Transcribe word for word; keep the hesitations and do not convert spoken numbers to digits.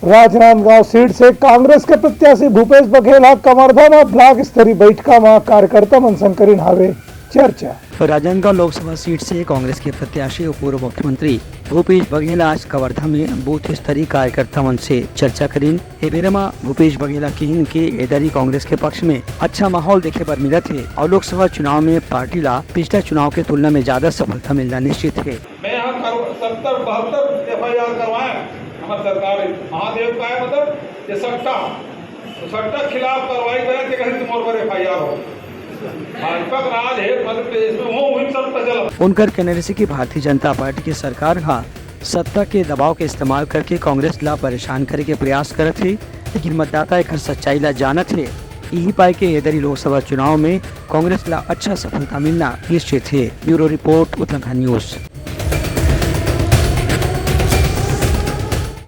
Rajnandgaon seat से कांग्रेस के प्रत्याशी भूपेश बघेल ह कवर्धा म ब्लॉक स्तरीय बैठका म कार्यकर्ता मन संग करिन हावे चर्चा। राजनांदगांव लोकसभा सीट से कांग्रेस के प्रत्याशी अउ पूर्व मुख्यमंत्री भूपेश बघेल आज कवर्धा में बूथ स्तरीय कार्यकर्ता मन से चर्चा करिन। ए बेरा म भूपेश बघेल ह किहिन के ए दरी कांग्रेस के पक्ष में अच्छा माहौल देखे बर मिलत हे अउ लोकसभा चुनाव में पार्टी ला पिछला चुनाव के तुलना में ज्यादा सफलता मिलना निश्चित हे। मैं यहाँ कर-, सत्तर बहत्तर एफ आई आर करवाए हमारे सरकार ने। महादेव का है मतलब ये सट्टा, तो सट्टा खिलाफ कार्रवाई करे, ते कहीं तुम और पर एफ आई आर हो। भाजपा का राज है मध्य प्रदेश में, वो वही सट्टा चला। उनकर कहना रहिसे कि भारतीय जनता पार्टी के सरकार ह सत्ता के दबाव के इस्तेमाल करके कांग्रेस ला परेशान करे के प्रयास करत हे, लेकिन मतदाता एकर सच्चाई ला जानत हे। इही पाए के ए दरी लोकसभा चुनाव में कांग्रेस ला अच्छा सफलता मिलना निश्चित हे। Bureau report, Uttarakhand news.